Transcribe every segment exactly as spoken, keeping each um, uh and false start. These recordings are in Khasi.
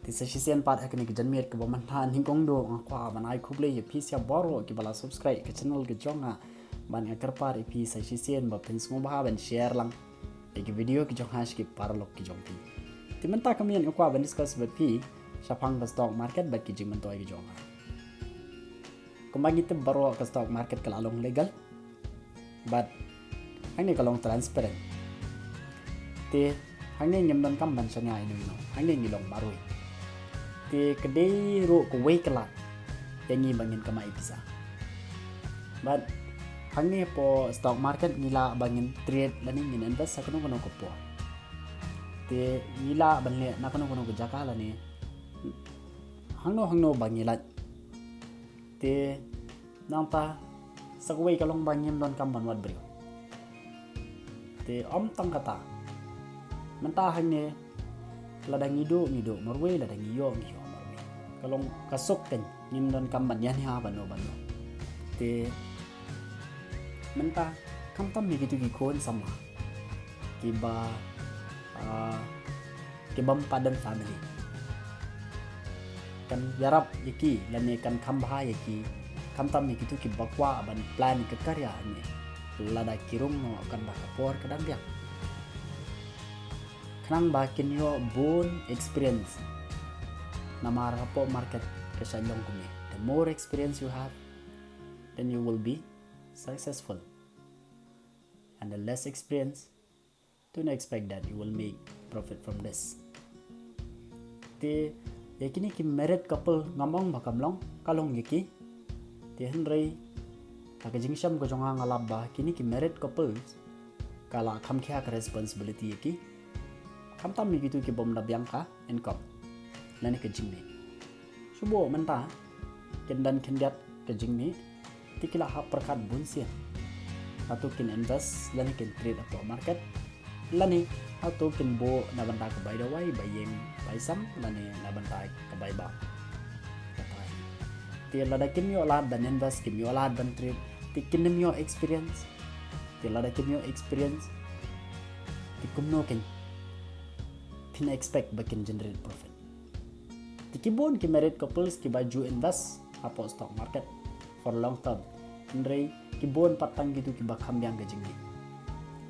Sa shisien pat ha kane ka janmiet kaba mynta, nyngkong duh nga kwah ban ai khublei ïa phi sha baroh kiba la subscribe ka channel ka jong nga. Bad nga kyrpad ïa phi sa shisien ba phin sngewbha ban share lang ïa ki video ki jong nga sha ki paralok ki jong phi. Te mynta ka miet nga kwah ban discuss bad phi shaphang ka stock market bad ki jingmyntoi ki jong nga. Kumba ngi tip baroh, ka stock market ka la long legal. Bad hangne ka long transparent. Te hangne ngim donkam ban shaniah ïa uno uno. Hangne ngi long marwei. Te ka dei ruh kawei ka lad ïa ngi ba ngin kamai pisa. Bad hangne hapoh stock market ngi lah ba ngin trade lane ngin invest ha kano kano ka por. Te ngi lah ban leh na kano kano ka jaka lane hangno hangno ba ngi lah. Te nangta sa kawei ka long ba ngim donkam ban wad briew. Te ym tang kata, mynta hangne lada ngi duh ngi duh marwei, lada ngi ïoh ngi ïoh marwei. Ka long ka suk kein, ngim donkam ban ïania bano bano. Te mynta khamtam ïa kitu ki khun samla kiba, ah, ki bym pat don family, kan ïarap ïa ki lane kan kham bha ïa ki. Khamtam ïa kitu kiba kwah ban plan ka career hangne, lada ki rung noh katba ka por ka dang biang, khnang ba kin ïoh bun experience. Namar hapoh market ka shah long kumne, the more experience you have, then you will be successful, and the less experience, don't expect that you will make profit from this. Te ïa kine ki married couple ngam ong ba kam long, ka long ïa ki. Te hynrei ha ka jingshem ka jong nga nga lap ba kine ki married couples ka la kham khia ka responsibility ïa ki, khamtam ïa kitu ki bym da biang ka income lane ka jingmih. Shu buh mynta kin don khyndiat ka jingmih, te ki la hap pyrkhat bun sien. Hato kin invest lane kin trade hapoh market, lane hato kin buh na bynta ka bai dawai, bai ïeng bai sem, lane na bynta ka bai bah. Kata hi. Te lada kim ïoh lad ban invest, kim ïoh lad ban trade, te kin ym ïoh experience. Te lada kim ïoh experience, te kumno kein phin expect ba kin generate profit? Te ki bun ki married couples kiba ju invest hapoh stock market for long term, hynrei ki bun pat tang kitu kiba kham biang ka jingmih.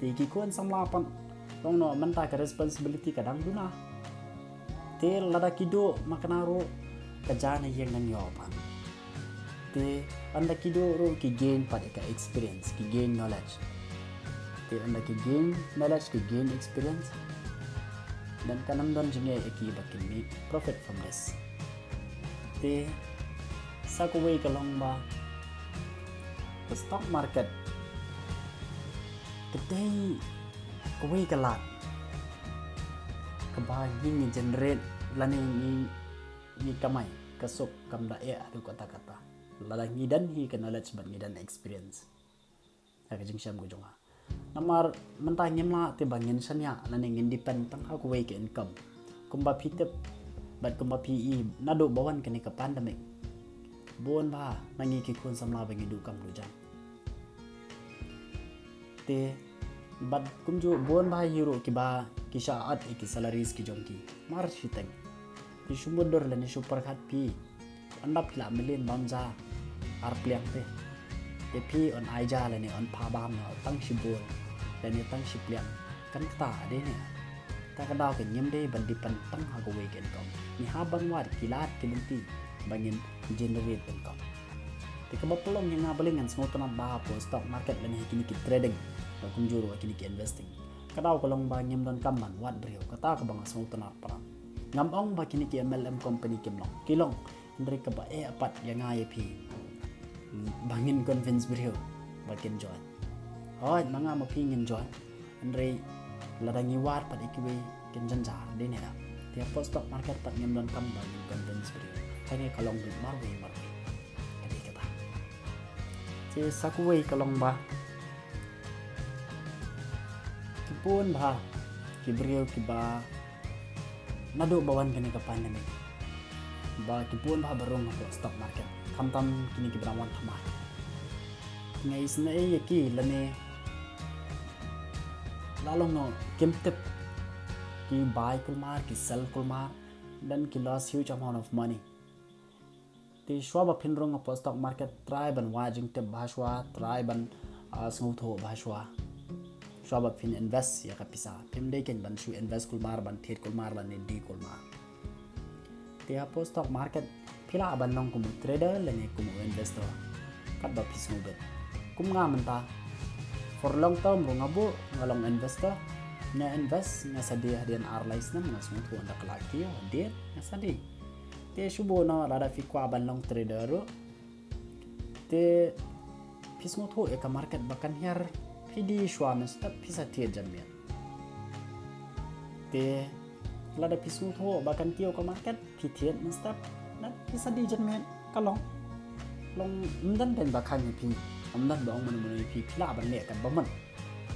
Te ki khun samla pat, long noh mynta ka responsibility ka dang duna. Te lada ki duh makna ruh, ka jia na ïing nang ïoh pat. Te ynda ki duh ruh ki gain pat ïa ka experience, ki gain knowledge. Te ynda ki gain knowledge, ki gain experience, then kan ym don jingeh ïa ki ba kin make profit from this. Te sa kawei ka long ba ka stock market ka dei kawei ka lad kaba ngi ngi generate lane ngi ngi kamai ka suk kam da eh haduh katta katta lada ngi don hi ka knowledge bad ngi don experience ha ka jingshem ka jong nga. Namar mynta ngim lah te ba ngin shaniah lane ngin depend tang ha kawei ka income. Kumba phi tip bad kumba phi i, naduh ba wan kane ka pandemic, bun bha na ngi ki khun samla ba ngi duh kam duh jam. Te bad kumjuh bun bha hi ruh kiba ki shah at ïa ki salaries ki jong ki mar shiteng. Te shu mutdur lane shu pyrkhat phi, ynda phi la mlien bam ja ar pliang te, te phi yn ai ja lane yn pha bam noh tang shibun lane tang shi pliang, kan kata dei ne? Ta ka daw ka ngim dei ban depend tang ha kawei ka income. Ngi hap ban wad ki lad ki lynti ba ngin generate income. Te kaba pynlong ïa nga balei ngan sngewtynnat bha hapoh stock market lane ha kine ki trading, bad kumjuh ruh ha kine ki investing. Ka daw ka long ba ngim donkam ban wad briew, kata kaba nga sngewtynnat palat. Ngam ong ba kine ki M L M company kim long, ki long. Hynrei kaba eh pat ïa nga ïa phi ba ngin convince briew ba kin join. Hooid, ma nga ma phi ngin join. Hynrei lada ngi wad pat ïa kiwei kin jynjar, dei ne em? Te hapoh stock market pat ngim donkam ba ngin convince briew. Hangne ka long beit marwei marwei. Ka dei kata. Te sa kawei ka long ba ki bun bha ki briew kiba naduh ba wan kane ka pandemic, ba ki bun bha ba rung hapoh stock market, khamtam kine kiba dang wan thymmai. Nga isynei ïa ki lane la long noh kim tip, ki buy kulmar, ki sell kulmar. then ki lost huge amount of money. Te shuwa ba phin rung ha stock market, try ban wad jingtip bha shuwa, try ban uh, sngewthuh bha shuwa. Shuwa ba phin invest ïa ka pisa, phim dei kein ban shu invest kulmar, ban thied kulmar, ban ne di kulmar. Te ha stock market phi lah ban long kum u trader lane kum u investor, katba phi sngewbit. Kum nga mynta, for long term ruh nga buh, nga long investor. Nga invest, nga sa die hadien ar lai snem, nga sngewthuh ynda ka la kiew hadien, nga sa die. Te shu buh noh, lada phi kwah ban long trader ruh, te phi sngewthuh ïa ka market ba kan hiar, phi die shuwa mynstep, phi sa thied janmiet. Te lada phi sngewthuh ba kan kiew ka market, phi thied mynstep, na phi sa die janmiet. Ka long, long, ym don kein ba khang ïa phi, ym don ba ong mano mano ïa phi, phi lah ban leh katba mon,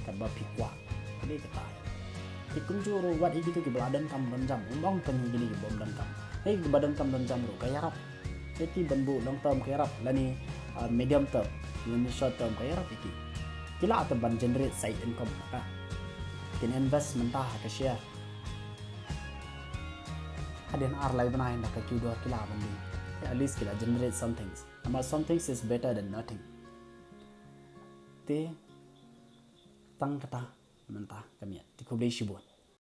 katba phi kwah. Ka dei kata. Te kumjuh ruh wat ïa kito kiba la donkam donjam, ym ong kane kine kiba ym donkam. Hei, kiba donkam donjam ruh ka ïarap ïa ki ban buh long term, ka ïarap, lane uh, medium term lane short term, ka ïarap ïa ki. Ki lah te ban generate side income na ka. Kin invest mynta ha ka share, hadien ar lai bnai ynda ka kiew dor ki lah ban die. At least ki lah generate something. Namar something is better than nothing. Te tang kata mynta ka miet. Te khublei shibun.